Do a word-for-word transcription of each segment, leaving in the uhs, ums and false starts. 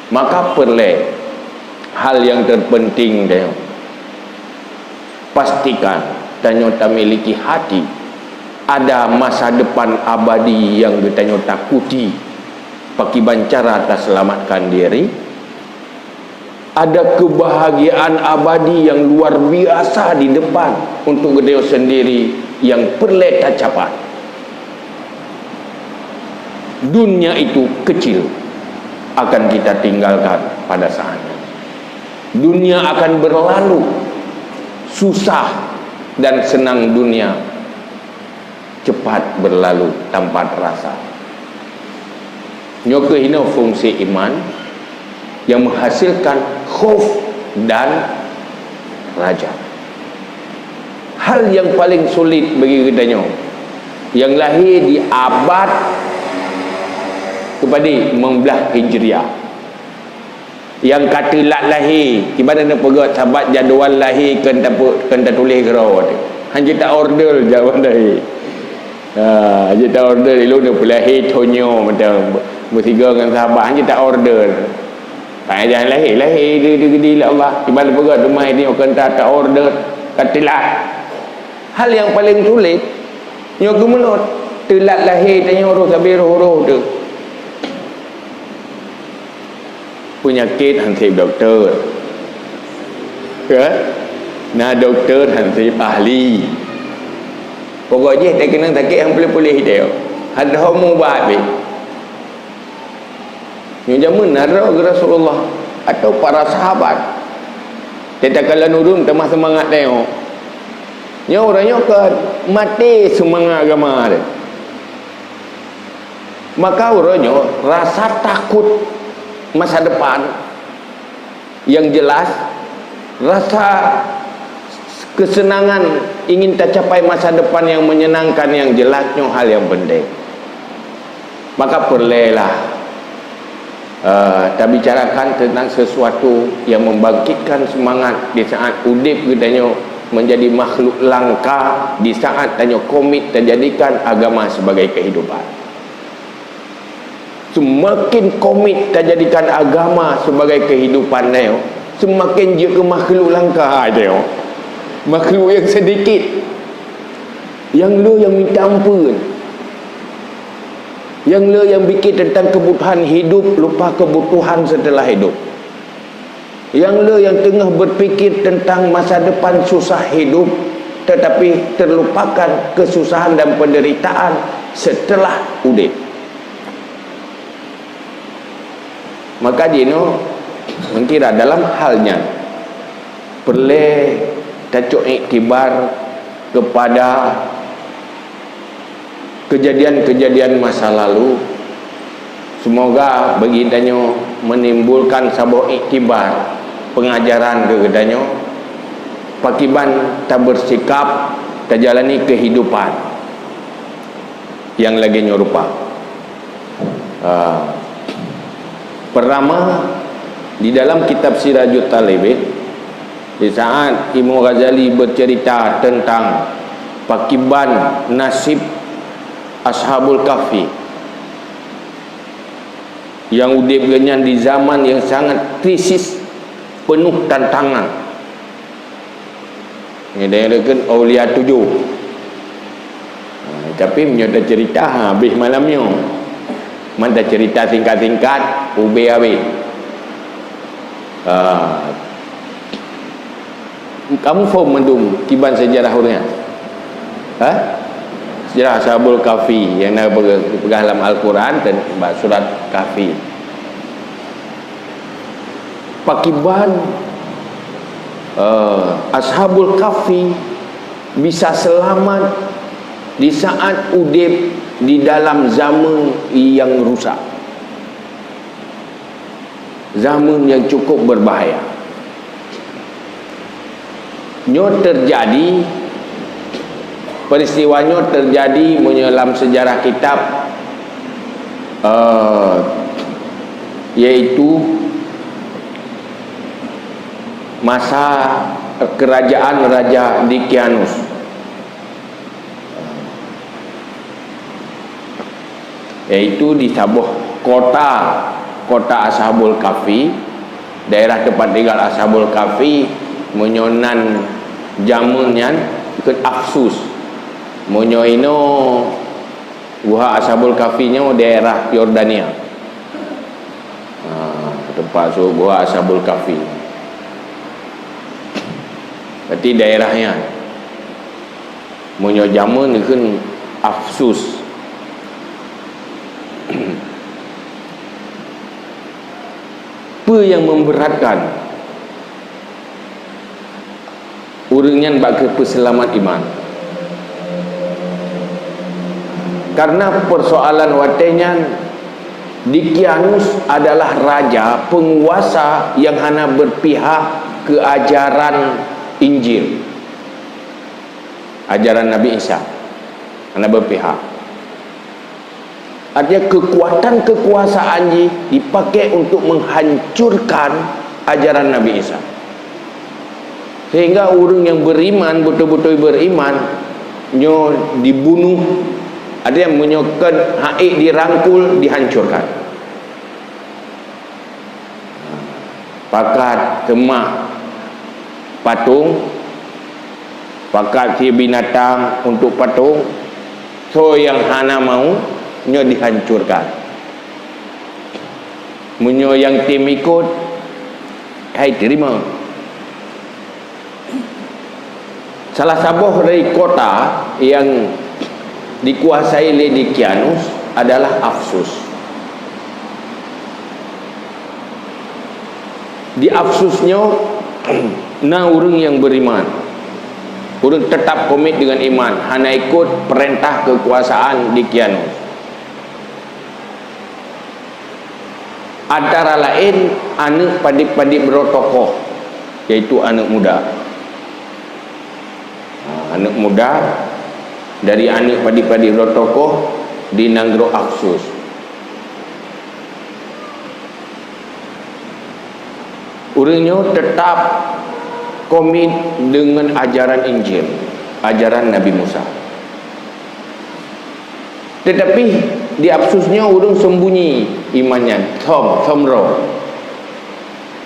Maka peureulée hal nyang teupeunténg tanyoe, pastikan tanyoe tamiliki hati, ada masa depan abadi nyang geutanyoe takuti. Pakiban cara taseulamatkan diri, ada keubahgiaan abadi nyang luar biasa di depan untuk geutanyoe seundiri nyang peureulée tacapai. Dunia itu kecil, akan kita tinggalkan pada saatnya. Dunia akan berlalu, susah dan senang dunia cepat berlalu tanpa terasa. Nyoe keuh inoe fungsi iman nyang menghasilkan khauf dan raja. Hal nyang paleng sulet bagi geutanyoe nyang lahé di abad keupadé, lima belas Hijriah, nyang ka teulat lahé, kiban na peugah sabat jadual lahé keu tapu-, keu tatuléh keudroe teuh. Hana jeuet ta-order jadual lahé. Ha, hana jeuet ta-order, ilôn na peulahé thon nyoe mantong, meusigoe ngon sahabat, hana jeuet ta-order. Payah lahé, lahé di, di, di Allah. Kiban na peugah teuma nyoe keu ta, ta-order, ka teulat. Hal nyang paleng sulet nyoe keuh meunurot, teulat lahé tanyoe roh sabe roh-roh teuh. Peunyakét han sép dokto. Ka? Na dokto han sép ahli. Pokok jih takeunong sakét han puléh-puléh teuh. Hana ho mubat pih. Nyoe jameun na droe geuh Rasulullah atau para sahabat. Teuka kalon ureuëng tamah seumangat tanyoe. Nyoe uroe nyoe kon maté seumangat agama teuh. Maka uroe nyoe rasa takot masa depan nyang jelas, rasa kesenangan ingin tacapai masa depan nyang menyenangkan nyang jelas nyoe hal nyang penting. Maka peureulée lah, eh, tabicarakan tentang sesuatu yang membangkitkan semangat di saat udeb geutanyoe menjadi makhluk langka, di saat tanyoe komit tajadikan agama sebagai kehidupan. Seumaken komit tajadikan agama sebagai kehidupan tanyoe, seumaken jeuet keu makhluk langka tanyoe. Makhluk nyang seudikit. Nyang le nyang minta ampeuen. Nyang le nyang pikir teuntang keubutuhan hidup, lupa keubutuhan seuteulah hidup. Nyang le nyang teungoh beupikir teuntang masa depan susah hidup, teutapi teulupakan keususahan dan peundeuritaan seuteulah udeb. Maka jinoe, meukira dalam hal nyan, peureulée tacok iktibar keupada keujadian-keujadian masa lalu, seumoga bagi tanyoe meunimbulkan saboh iktibar peungajaran keu geutanyoe, pakiban tabeursikab tajalani keuhidupan nyang lagée nyoe rupa. Ah, peurtama, di dalam kitab Sirajut Talibin, di saat Imam Ghazali bercerita tentang pakiban nasib Ashabul Kahfi, nyang udeb geuhnyan di zaman nyang sangat krisis, peunoh tantangan. Nyan dia kheun aulia tujoh. Ha, tapi meunyoe taceurita, ha, habéh malam nyoe. Man taceurita singkat-singkat, ubé habéh. Ha. Kamu phom mandum kiban seujarah ureuëng nyan? Ha? Seujarah Ashabul Kahfi nyang na peugah, peugah lam Al-Quran dan bak surat Kahfi. Pakiban, eh, Ashabul Kahfi bisa seulamat di saat udeb di dalam zameun nyang rusak. Zameun nyang cukup berbahaya. Nyoe teujadi, peuristiwa nyoe teujadi meunyoe lam seujarah kitab, eh, yaitu masa keurajaan Raja Dikianus, yaitu di saboh kota Kota Ashabul Kahfi, daerah tempat tinggal Ashabul Kahfi, meunyoe nan jameun nyan dikeue Afsus. Meunyoe inoe Guha Ashabul Kahfi nyoe daerah Yordania. Ha, tempat su-, Guha Ashabul Kahfi. Berarti daerah nyan. Meunyoe jameun dikeue Afsus. Peue nyang memberatkan ureuëng nyan bak keu peuseulamat iman? Karena persoalan watée nyan, Dikianus adalah raja, penguasa yang hana berpihak ke ajaran Injil, ajaran Nabi Isa. Hana berpihak. Artinya, kekuatan kekuasaan jih dipakai untuk menghancurkan ajaran Nabi Isa. Sehingga ureuëng nyang beriman, beutôi-beutôi beriman, nyoe dibunuh, artinya meunyoe kon hak ék dirangkul, dihancurkan. Pakat seumah patong, pakat sie binatang untuk patong, soe nyang hana mau, nyoe dihancurkan. Meunyoe nyang tem ikot, hai terima. Salah saboh dari kota nyang dikuasai lé Dikianus adalah Afsus. Di Afsus nyoe na ureuëng nyang beriman. Ureuëng tetap komit dengan iman, hana ikot perintah kekuasaan Dikianus. Antara laén aneuëk padib-padib droe tokoh, yaitu aneuëk muda. Ha, aneuëk muda dari aneuëk padib-padib droe tokoh di nanggroe Afsus. Ureuëng nyoe tetap komit dengan ajaran Injil, ajaran Nabi Musa. Tetapi di Afsus nyoe ureuëng sembunyi iman nyan, thom, thom droe.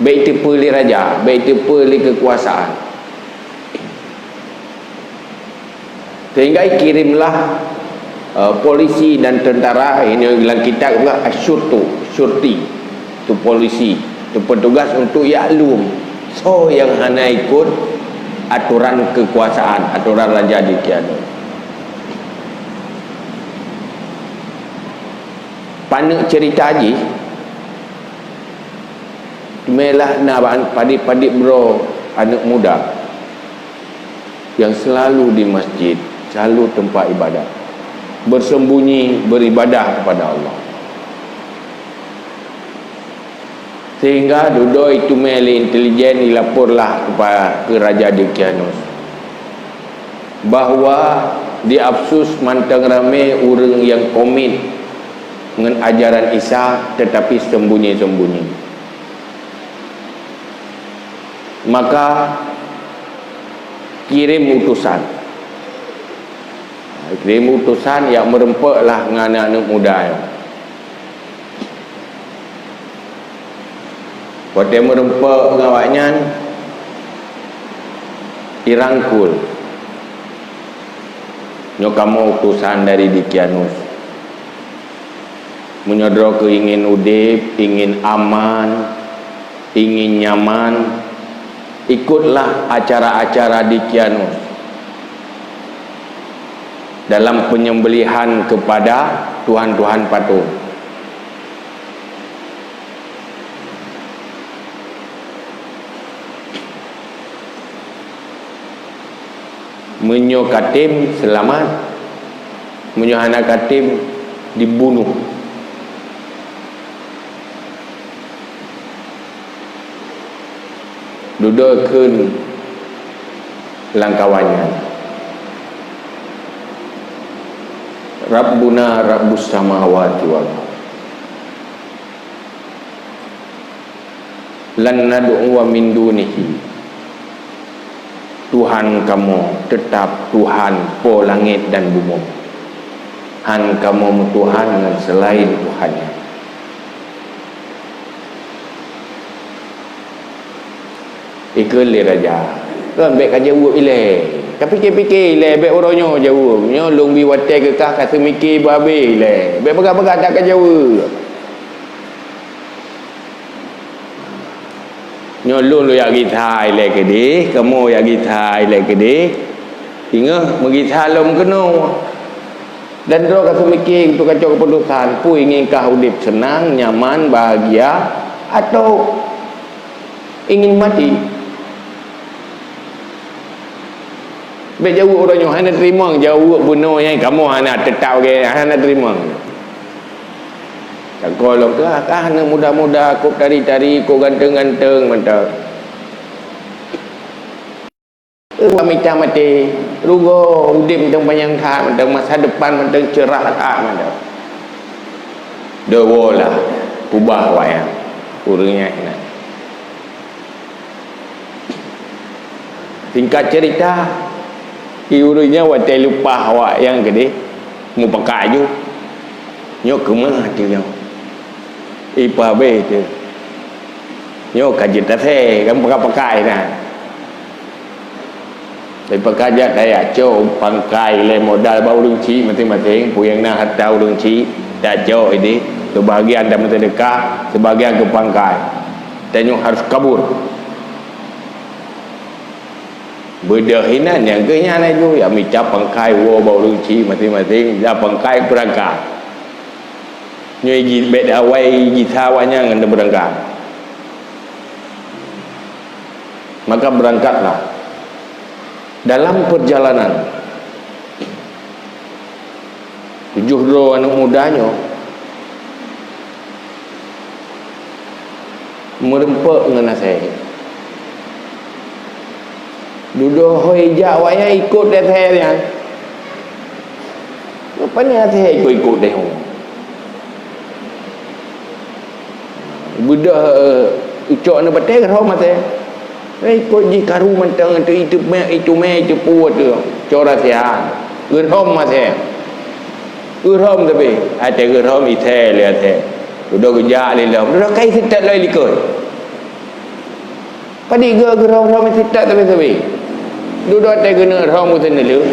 Bék teupeue lé raja, bék teupeue lé kekuasaan. Sehingga kirimlah, eh, polisi dan tentara, ini dalam kitab apa, asyurtu, syurti. Tu polisi, tu petugas untuk yaklum. Soe nyang hana ikot aturan kekuasaan, aturan raja Dikianus. Paneuk cerita jih, meulah na bak padib-padib droe aneuëk muda nyang selalu di masjid, selalu teumpat ibadat, bersembunyi beribadah kepada Allah. Sehingga dudoe itumé lé intelijen, ilaporlah kepa-, keu Raja Dikianus bahwa di Afsus mantong ramé ureuëng nyang komit ngon ajaran Isa, tetapi sembunyi-sembunyi. Maka kirém utosan. Kirém utosan jak meureumpok lah ngon aneuëk muda nyoe. Watée meureumpok ngon awaknyan, irangkul, "Nyoe kamoe utosan dari Dikianus. Meunyoe droe keuh ingin udeb, ingin aman, ingin nyaman, ikutlah acara-acara Dikianus dalam penyembelihan kepada tuhan-tuhan patung." Meunyoe ka tem, seulamat. Meunyoe hana ka tem, dibunoh. Dudoe kheun lam kawan nyan, "Rabbuna Rabbus samawati wal ardh. Lan nad'uwa min dunihi." Tuhan kamoe teutab Tuhan Po langét dan bumoe. Han kamoe meutuhan ngon seulaén Tuhan nyan. Ikheun lé raja, "Kon bèk kajaweueb ilèe. Kapike-pike ilèe, bèk uroe nyoe jaweueb. Nyoe lôn bri watèe keu kah kaseumike beu habéh ilèe. Bèk peugah-peugah that kajaweueb. Nyoe lôn, lôn jak gisa ilèe keudéh, kamoe jak gisa ilèe keudéh. Singoh meugisa lom keunoe. Dan droe kaseumike untuk kacok keuputusan, peue ingin kah udép seunang, nyaman, bahagia, atau ingin mati?" Bèk jaweueb uroe nyoe, hana teurimong jaweueb bunoe nyan, kamoe hana, teutap lagèe hana teurimong. Takot lom kah, kah aneuk muda-muda, kôb tari-tari, kôb ganteng-ganteng mantong. Rugoe mita maté, rugoe udép mantong panyang that mantong, masa depan mantong cerah that mantong. Deuh woe lah, peubah awaknyan, ureueng nyan hinan. Singkat cerita, i ureueng nyan watèe leupah awak nyang keudéh, mupakat ju. Nyoe keumah ateueh nyoe. Ipeuhabéh teuh. Nyoe ka jeuet asèe, kan pakat-pakat na. Tapi pakajak tajak cok pangkai lé modal bak ureueng chik maséng-maséng, peue nyang na hareuta ureueng chik, tajak cok idéh, seubahagian tameuseudeukah, seubahagian keu pangkai. Tanyoe harôh kabur. Beudôh inan nyang keuh nyan laju, jak mita pangkai woe bak ureueng chik maséng-maséng, jak pangkai beurangkat. Nyoe ji-, bèk awai gisa awaknyan ngon beurangkat. Maka beurangkatlah. Dalam peurjalanan, tujoh droe aneuk muda nyoe meurumpok ngon asèe. Dudoe hôi jak awaknyan ikot asèe nyan. Rupanya asèe ikot-ikot deh. Beudôh, eh, ucok aneuk batèe geurhom asèe. Eh, ikot jih karu mantong, itu, itu mè, itu mè, itu peue tu. Cora siat. Geurhom asèe. Geurhom tapi, watèe geurhom isèe lé asèe. Dudoe geujak lé lom. Dudoe kai seutôt lom likot. Padub geu-, geurhom-rhom seutôt tapi-tapi. Dudoe watèe keuneuk rhom keu seuneulheueh.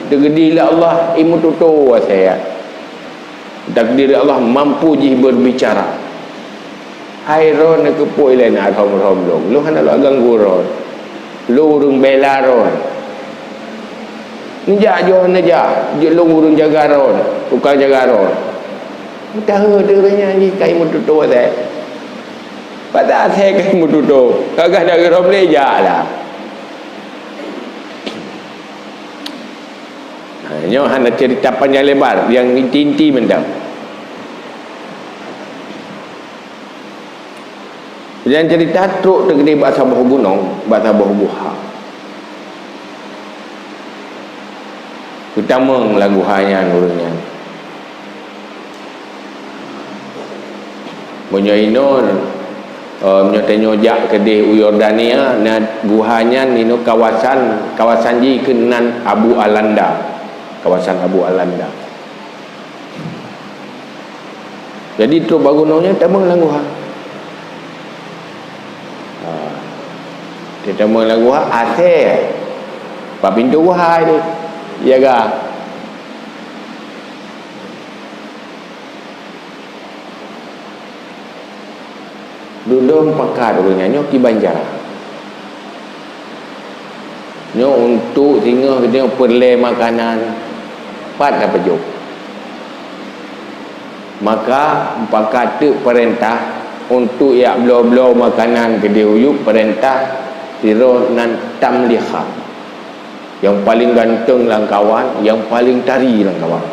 Teukeudi lé Allah, imeututoe asèe. Takdir Allah mampu jih berbicara. Hai droeneuh, keupeue ilèe na rhom-rhom lôn? Lôn hana lôn ganggu droeneuh. Lôn ureueng bela droeneuh. Neujak jih neujak, jeuet lôn ureueng jaga droeneuh, tukang jaga droeneuh. Meuteumèe teuh nyan jih kai meututoe asèe. Pat asèe kai meututoe, ka gata geurhom lé jak lah. Ha, nyoe hana cerita panjang lebar, nyang inti-inti mantong. Nyang cerita trok teukeudi bak saboh gunong, bak saboh guha. Geutamong lam guha nyan ureueng nyan. Meunyoe inoe, eh, meunyoe tanyoe jak keudeh u Yordania, na guha nyan inoe kawasan, kawasan jih keunan Abu Alanda. Kawasan Abu Alanda. Jadi, trok bak gunong nyan tamong lam guha. Ha. Tamong lam guha, asèe. Bak pintoe guha itu. Jaga. Dudoe pakat ureueng nyan nyoe kiban cara. Nyoe untuk singoh geutanyoe peureulèe makanan, pat tapeujok. Maka, pakat teuk peurintah untuk jak bloe-bloe makanan keudeh u yup peurintah sidroe nan tamlikha. Nyang paleng ganteng lam kawan, nyang paleng tari lam kawan.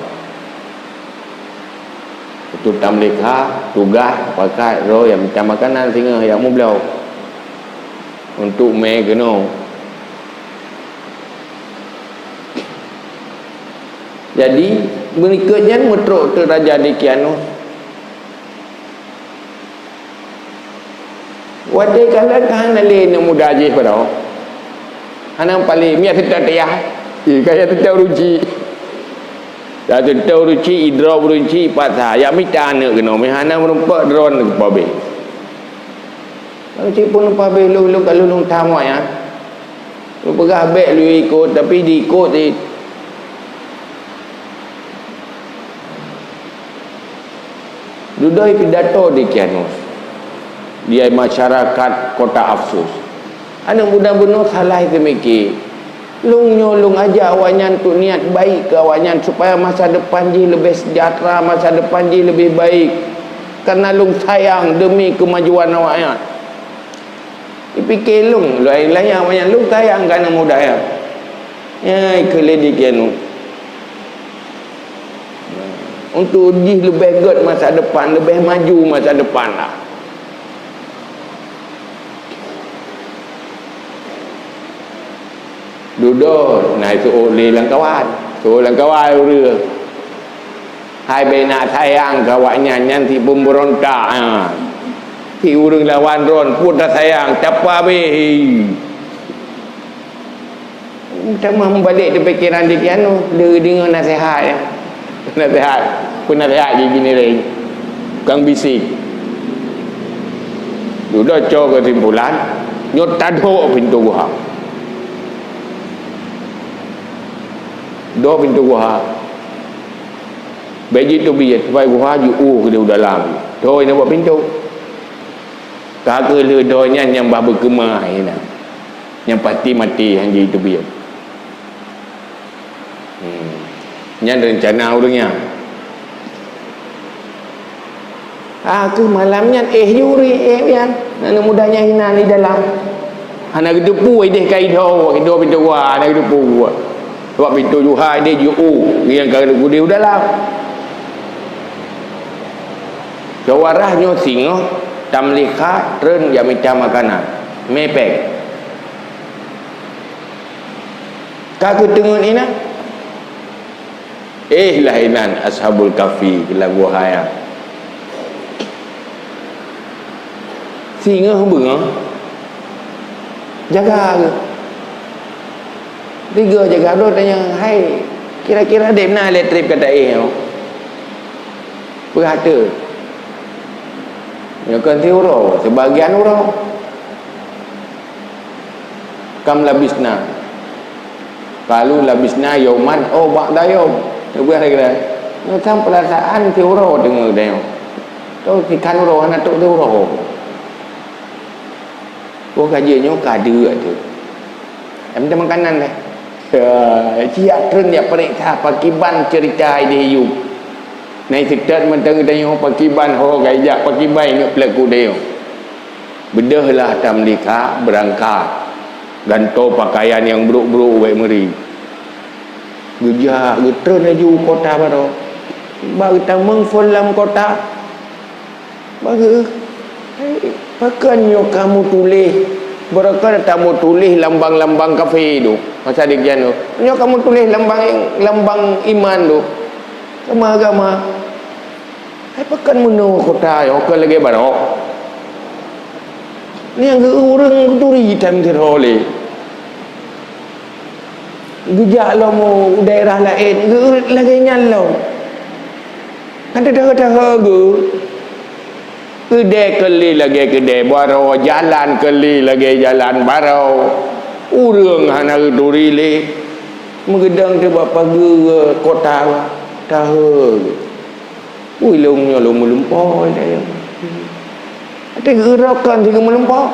Untuk tamlikha, tugaih pakat droe nyang mita makanan singoh jak meubloe untuk mè keunoe. Jadi, meunikot nyan meutrok teuk Raja Dikyanus. Watèe kalon ka hana lé aneuk muda jih padub. Hana paleng, miet seutôt tayah. Eh, kaya seutôt ruci. Dah seutôt ruci, idrob ruci, paksa. Jak mita aneuk keunoe, meuhana meurumpok droeneuh keu pabéh. Meskipun upah beh lôn, lôn ka lôn tham awaknyan. Lôn peugah bèk lôn ikot, tapi diikot cit. Dudoe pidato di Kianus, di masyarakat Kota Afsus. Aneuk muda bunoe salah teumiki. Lôn nyoe lôn ajak awaknyan untuk niat baik keu awaknyan supaya masa depan jih leubeh sejahtera, masa depan jih leubeh baik. Karena lôn sayang demi kemajuan awaknyan. Dipike lôn, lôn layan awaknyan, lôn sayang keu aneuk muda nyan. Nyan keu lé di Kianus. Untuk jih leubeh gèt masa depan, leubeh maju masa depan lah. Dudoe na seuôt lé lam kawan, seuôt lam kawan ureueng. Hai bèk na sayang keu awaknyan, nyan si pemberontak, ha. Si ureueng lawan droen, peue tasayang, tapa beh. Tamah meubalek di pikiran di Kianus, lé deungoe naseuhat, ya. Naseuhat, peunaseuhat di Ginereng. Tukang bisi. Dudoe cok keusimpulan, nyoe tadok pintoe guha. Dok pintoe guha. Bèk jiteubiet, supaya guha jiôh keudéh u dalam. Dok inong bak pintoe. Ka keuh lheueh dok nyan nyang bah beukeumah inan. Nyang pasti maté han jiteubiet. Hmm. Nyan reuncana ureueng nyan. Ah, keuh malam nyan éh juri, éh nyan. Aneuk muda nyan inan di dalam. Hana geuteupeue idéh ka idhoe, idhoe pintoe guha, hana geuteupeue. Sabab pintoe guha idéh jiôh, nyang ka geudeh u dalam. Syawara nyoe singoh tamlika treun jak mita makanan. Mé péng. Ka geuteungeut inan. Éh lah inan Ashabul Kahfi lam guha nyan. Singoh beungoh jaga geuh. Tiga jaga dua tanya, "Hai, kira-kira di mana lé trép ka taéh nyoe?" Peugah teuk. Nyoe kon siuroe, sibagian uroe. Kam labisna. Qalu labisna yauman aw ba'da yaum. Leubeh lagèe nyan. Nyoe kan peurasaan siuroe teungoh tanyoe. Toh sikan uroe hana trok siuroe. Oh, ka jeuet nyoe ka deuek tu. Em, teuh makanan deh. Ya, siap treun jak peuriksa pakiban cerita idéh Ayub. Nai seutôt mantong tanyoe pakiban ho ka ijak pakiban ingat peulaku tanyoe. Beudôh lah tamlika beurangkat, gantoe pakaian nyang brôk-brôk bèk meuri. Geujak geutreun laju u kota baroe. Bak geutamong phôn lam kota, bak geu-, "Hai, pakon nyoe kamoe tuléh? Barokon tamoe tuléh lambang-lambang kafé tu, masa demikian tu. Nyoe kamoe tuléh lambang, lambang iman tu, agama-agama." Hai, pakon meunoe kota nyoe, kon lagèe baroe. Nyang geu ureueng geuturi tam sidroe lé. Geujak lom u daerah laén, geu lagèe nyan lom. Kan teudah-teudah geu. Keudè keu lé lagèe keudè baroe, jalan keu lé lagèe jalan baroe. Ureueng hana geuturi lé. Meugeudong teuk bak pageue kota, tahe geu. Ui, lôn nyoe lôn meulumpoe, ya. Até geurokan si geumeulumpoe.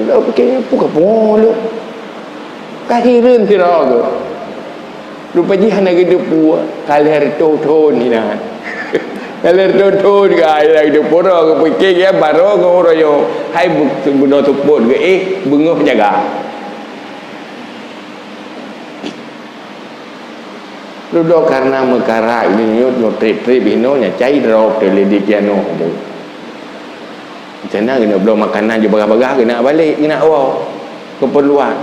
Lôn pikir nyoe peue ka pungo lôn. Ka hireuen sidroe geuh. Rupa jih hana geuteupeue, ka lhèe reutôh thôn inan. Ka lhèe reutôh thôn ka hana geuteupeue, geupiké geuh baroe ngon uroe nyoe. Hai bu-, bunoe seupôt geuh, éh, beungoh jaga. Dudoe kareuna meukarat inoe, nyoe trép-trép inoe, nyan cai droe teuh lé di Kianus tu. Di sinan geuneuk bloe makanan jih bagah-bagah, geuneuk balek, geuneuk woe keupeurluan.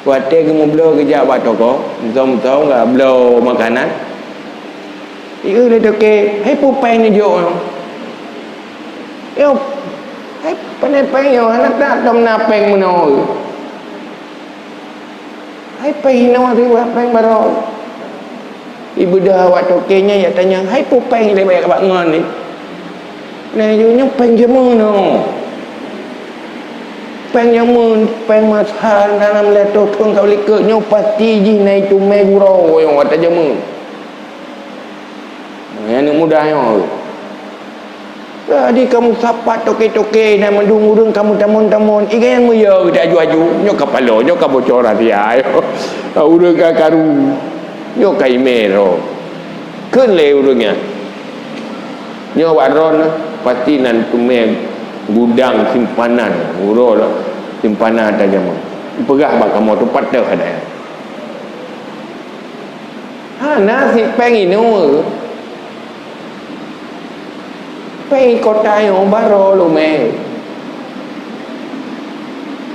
Watèe geumeubloe geujak bak toko, meusom-som geuh bloe makanan. Ieu lé toke, "Hai peue péng neujok nyoe?" "Yoh, hai pane péng nyoe, hana that tom na péng meunoe." Hai péng inoe siwa péng baroe. Ibeudôh awak toke nyan jak tanyong, "Hai peue péng ilèe bak ngon ni?" Nah, nyoe péng jameun nyoe. Péng jameun, péng masa dalam lhèe reutôh thôn ka u likot nyoe pasti jih na itumè gurèe nyang ata jameun. Nyang aneuk muda nyoe. Jadi kamoe sapat toke-toke dan mandum ureueng kamoe tamon-tamon. Iga nyang meuyue geudak aju-aju. Nyoe ka paloe, nyoe ka bocor rahsia. Ureueng ka karu. Nyoe ka imè droe. Kheun lé ureueng nyan. Nyoe bak droeneuh pasti na itumè gudang simpanan. Uroe lah simpanan ata jameun. Peugah bak kamoe teumpat teuh ada. Hana sit péng inoe. Péng kota nyoe barô lumè.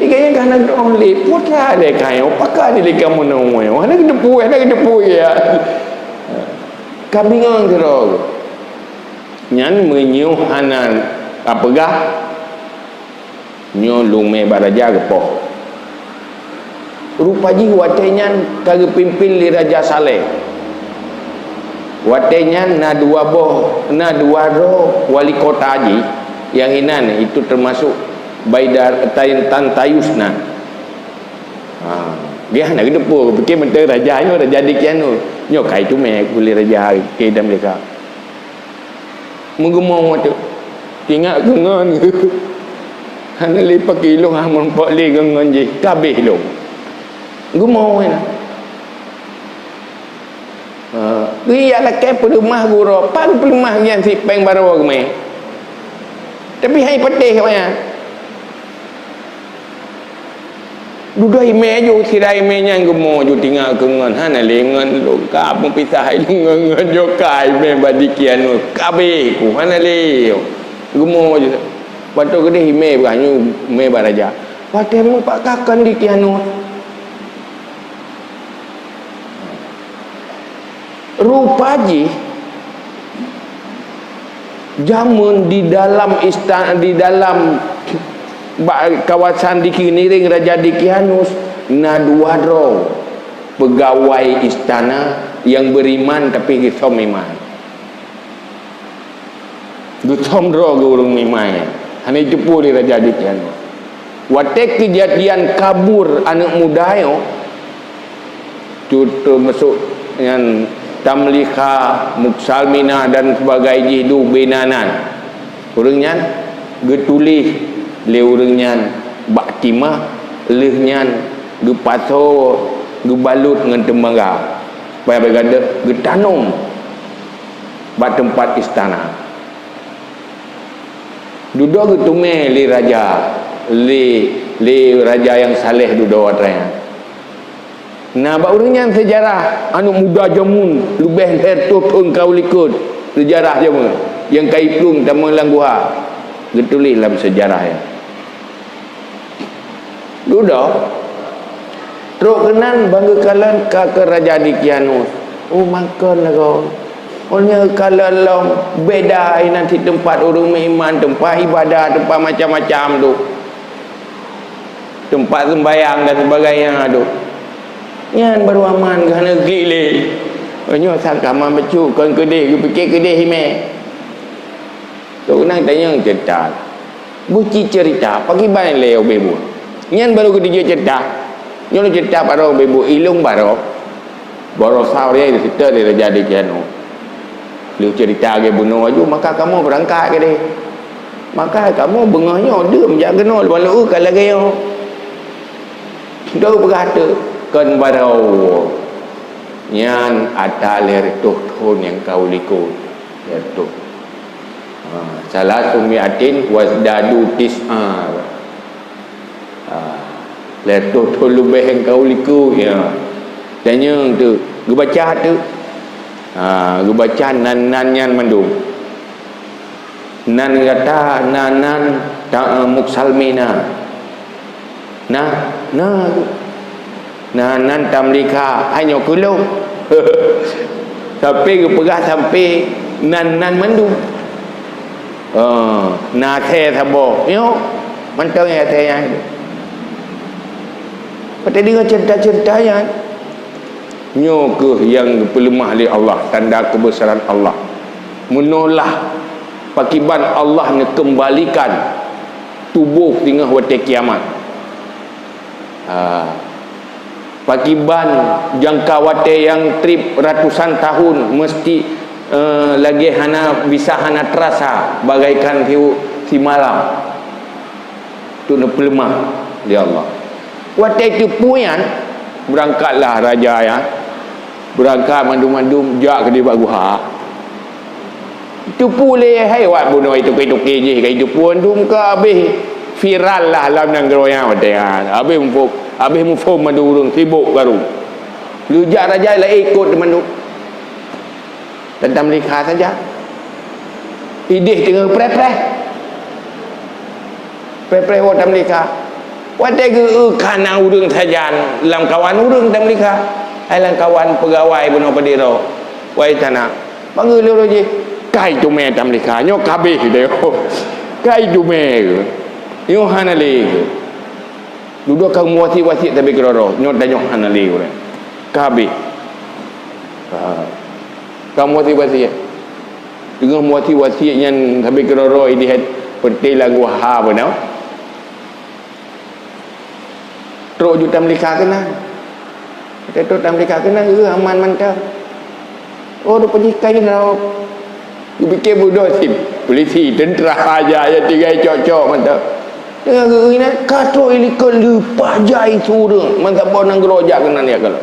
Iga nyang ka na droe lé, peue that lé kayô, pakon lé kamoe nyoe. Hana geuteupeue, hana geuteupeue ya. Ka bingong keudroe. Nyan meunyoe hana tapeugah, nyoe lumè bak raja geupoh. Rupa jih watèe nyan ka geupimpén lé Raja Saleh. Watèe nyan na dua boh, na dua droe wali kota jih nyang inan, itu teumasuk Baidar, Tan, Tan Tayus nan. Ha, geuh hana geuteupeue, geupike mantong raja nyoe, Raja Dikyanus. Nyoe ka itumè lé raja keu Damreka. Meugeumong watèe. Tingat keu ngon. Hana lé pakri lôn, ha, meurumpok lé ngon, ngon jih. Ka abéh lôn. Geumong na. Ha, geujak lakèe peuleumah gurèe. Pat peuleumah nyan sit péng barô geumè. Tapi hai patéh awaknyan. Dudoe imè ju, sira imè nyan geumo ju tingat keu ngon, hana lé ngon lôn ka meupisah ilôn ngon, ngon nyoe ka imè bak Dikyanus, ka abéh ku, hana lé. Geumo ju. Watèe keudeh imè bak nyoe, imè bak raja. Watèe meupat ka kon Dikyanus. Rupa jih, jameun di dalam ista-, di dalam ba-, kawasan di Kiniring Raja Dikyanus, na dua droe peugawai istana nyang beuriman tapi geusom iman. Geusom droe geu ureueng meuiman, hana jiteupeue lé Raja Dikyanus. Watèe keujadian kabur aneuk muda nyoe, tu teumasok nyan Tamlikha, Muksalmina dan sebagai jih duek bina nan. Ureueng nyan geutuléh lé ureueng nyan bak timah, lheueh nyan geupasoe geubalot ngon teumaga, supaya geutanam bak teumpat istana. Dudoe geuteumè lé raja, lé, lé raja nyang saleh dudoe atra nyan. Na bak ureueng nyan seujarah aneuk muda jameun leubeh lhèe reutôh thôn ka u likot, seujarah jameun nyang ka iplueng tamong lam guha, geutuléh lam seujarah nyan. Dudoe, trok keunan ban geukalon ka keu Raja Dikyanus. Oh, mangkon lagoe. Oh, nyoe geukalon lom beda inan sit teumpat ureueng meuiman, teumpat ibadah, teumpat macam-macam tu. Teumpat seumbayang dan sebagainya tu. Nyan baru aman, geuhana gik lé. Oh, nyoe sang ka aman bacut, kon keudeh, geupike keudeh imè. Trok keunan tanyong ceurita. Beuci ceurita, pakriban lé ubé buet. Nyan barô geuteupeue ceurita. Nyoe lôn ceurita barô ubé buet, ilôn barô. Baroesa ureueng nyang seutôt lé Raja Dikyanus. Lheueh ceurita lagèe bunoe aju, maka kamoe beurangkat keudeh. Maka kamoe beungoh nyoe deuem jak keunoe, lôn ka lagèe nyoe. Deuh peugah teuk, kon barô. Nyan ata lhèe reutôh thôn nyang ka u likot. Lhèe reutôh. Ha, salasu mi'atin wazdadu tis'a. Ha, lhèe reutôh thôn leubeh nyang ka u likot, ya. Tanyong teuk, geubaca teuk. Ha, geubaca nan-nan nyan mandum. Nan gata, nan-nan ta-, Muksalmina. Nah, nah. Nan-nan Tamlikha, hai nyoe keu lôn. Sampoe geupeugah sampoe nan-nan mandum. Oh, na asèe saboh. Nyoe, mantong asèe nyan. Watèe deungoe ceurita-ceurita nyan, nyoe kheueh nyang geupeuleumah lé Allah, tanda keubeusaran Allah. Meunolah Pakiban Allah neukeumbalikan tuboh singoh watée kiamat. Ha. Pakiban jangka watée nyang treb ratusan tahun meusti, eh, lagée hana bisa hana teurasa bagaikan siu-, simalam. Tu neupeuleumah lé Allah. Watée teupeu nyan, beurangkatlah raja nyan, beurangkat mandum-mandum jak keudeh bak guha. Teupeu lé hai awak bunoe toke-toke jih ka jiteupeu mandum ka habéh viral lah lam nanggroe nyan watée nyan. Habéh muphom, habéh muphom mandum ureuëng sibok karu. Leujak raja lé ikot mandum. Dan Tamlika saja. Ideh teungoh preh-preh. Preh-preh woe Tamlika. Watée geu-, kana ureuëng sajan lam kawan ureuëng Tamlika. Hai lam kawan peugawai bunoe padero. Wai tana. Panggil lé jih. Kai tumé Tamlika. Nyoe kabeh deh. Kai tumé. Nyoe hana lé. Dudoe ka meuwasiet-wasiet tapi keudroe-droe. Nyoe tanyoe hana lé ureuëng. Kabeh. Ha. Ka meuwasiet-wasiet. Teungoh meuwasiet-wasiet nyan sabe keudroe-droe ideh peureté lagu ha beuna. Trok ju Tamlika keunan. Trok Tamlika keunan geu aman mantong. Oh, rupajih kai droe. Geupike budoe cit. Polisi, tentera aja ya tinggai cok-cok mantong. Dengan geu inan ka trok ilikot leupah jai sureueng. Mantong boh nanggroe jak keunan ya kalau.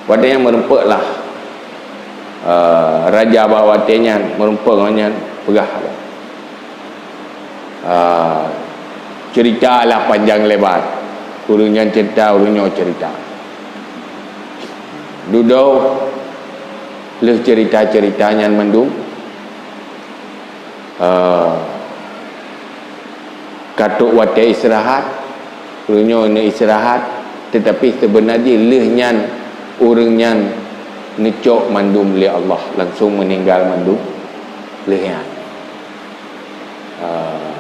Watée nyan meurumpok lah, eh, raja bak watée nyan meurumpok ngon nyan peugah, eh, cerita lah panjang lebar. Ureuëng nyan cerita, ureuëng nyoe cerita. Dudoe lheueh cerita-cerita nyan mandum, eh, ka trok watée istirahat, ureuëng nyoe istirahat, tetapi sebenar jih lheueh nyan ureuëng nyan neucok mandum lé Allah, langsung meuninggal mandum lheueh nyan. Ah,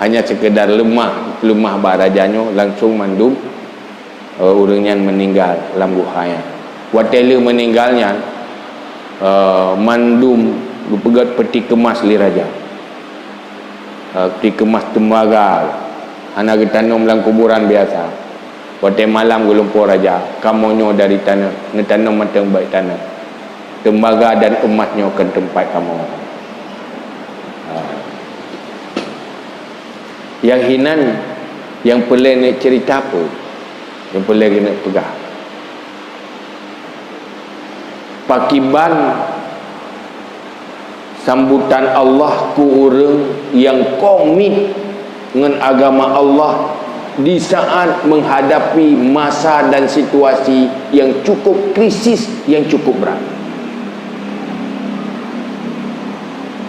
hanya sekedar leumah, leumah bak raja nyoe langsung mandum eh, ureuëng nyan meuninggal lam guha nyan. Watée lheueh meuninggal nyan, eh, mandum geupeugét peuti keumas lé raja. Eh, peuti keumas teumbaga hana geutanom lam kuburan biasa. Watée malam geulumpoe raja, kamoe nyoe dari tanoh, neutanom mantong bak tanoh. Teumbaga dan emas nyoe keu teumpat kamoe. Ha. Nyang hinan, nyang peureulée neucerita peue? Nyang peureulée keuneuk peugah. Pakiban sambutan Allah keu ureuëng nyang komit ngon agama Allah di saat menghadapi masa dan situasi yang cukup krisis, yang cukup berat.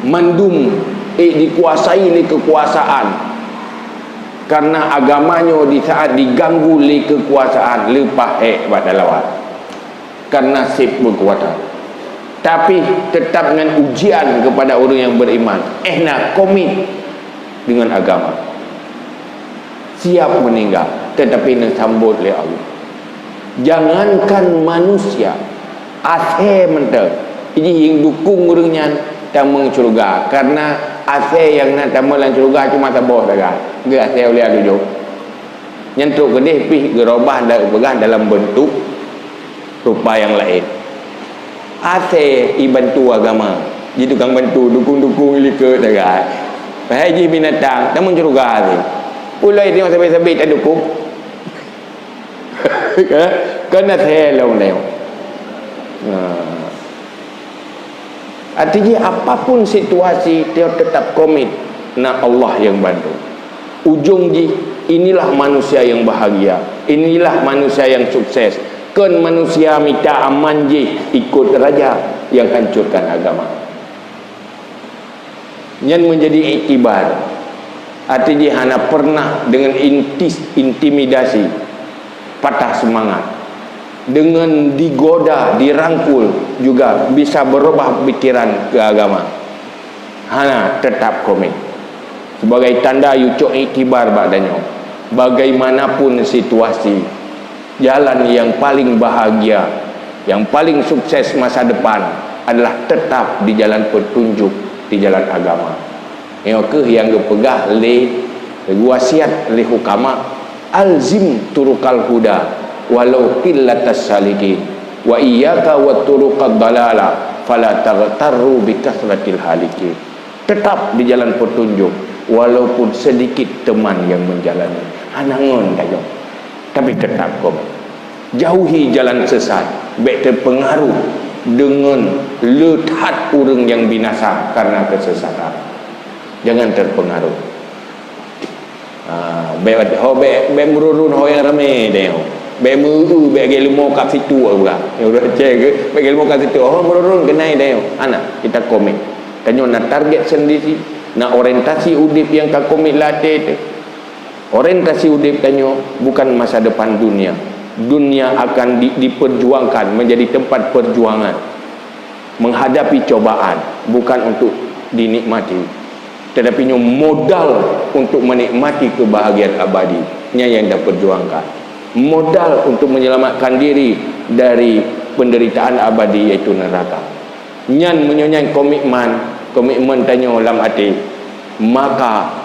Mandum ék dikuasai lé keukuasaan, karena agama nyoe di saat diganggu lé keukuasaan leupah ék bak talawa, karena seb beukuasa. Tapi tetap ngon ujian kepada ureuëng nyang beriman, éh na komit dengan agama. Siap meuninggai, tetapi neusambot lé Allah. Jangankan manusia, asée mantong, jih nyang dukung ureuëng nyan tamong syeuruga, karena asée nyang na tamong lam syeuruga cuma saboh sagai, geu asée ulée tujoh. Nyan trok keudeh pih geurobah dan geupeugah dalam bentuk rupa nyang laén. Asée ibantu agama, ji tukang bantu, dukung-dukung likot sagai. Padahai jih binatang, tamong syeuruga asée. Ulée tengok sabe-sabe tadukung. Kan asée lom tengok. Nah. Artinya, apapun situasi, dia tetap komit, na Allah yang bantu. Ujung jih, inilah manusia yang bahagia, inilah manusia yang sukses. Kon manusia mita aman jih ikut raja yang hancurkan agama. Nyan menjadi iktibar. Artinya, hana pernah dengan intis-, intimidasi, patah semangat. Dengan digoda, dirangkul juga bisa berubah pikiran ke agama. Hana, tetap komit. Sebagai tanda yue cok iktibar bak tanyoe. Bagaimanapun situasi, jalan yang paling bahagia, yang paling sukses masa depan, adalah tetap di jalan petunjuk, di jalan agama. Nyoe keuh nyang geupeugah lé, geuwasiat lé hukama, "Alzim turuqal huda walau qillatas salikin, wa iyyaka wa turuqad dalala fala taghtarru bi katsratil halikin." Tetap di jalan petunjuk walaupun sedikit teman yang menjalani. Hana ngon tanyoe, tapi tetap komitmen. Jauhi jalan sesat, bék teupeungaruh deungon le that ureuëng nyang binasa karena keusesatan. Jangan terpengaruh. Ha, bék, ho, bék, bék meururun ho nyang ramé tanyoe. Bék meu-eu, bék geuleumô kat situ, aku peugah. Nyang ureuëng Aceh keuh, bék geuleumô kat situ. Ho meururun keunai tanyoe. Hana, kita komit. Tanyoe na target sendiri, na orientasi udeb nyang ka komit lam até teuh. Orientasi udeb tanyoe bukan masa depan dunia. Dunia akan di, diperjuangkan menjadi tempat perjuangan, menghadapi cobaan, bukan untuk dinikmati, tetapi nyoe modal untuk menikmati kebahagiaan abadi. Nyan nyang taperjuangkan. Modal untuk menyelamatkan diri dari penderitaan abadi, yaitu neraka. Nyan meunyoe nyan komitmen, komitmen tanyoe lam até, maka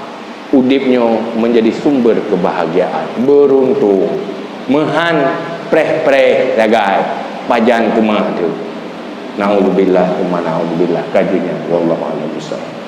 udeb nyoe menjadi sumber kebahagiaan. Beruntung. Meuhan preh-preh sagai, pajan keumah teuh. Naudzubillah, tsumma naudzubillah. Ka jeuet nyan. Wallahu a'lam bishawab.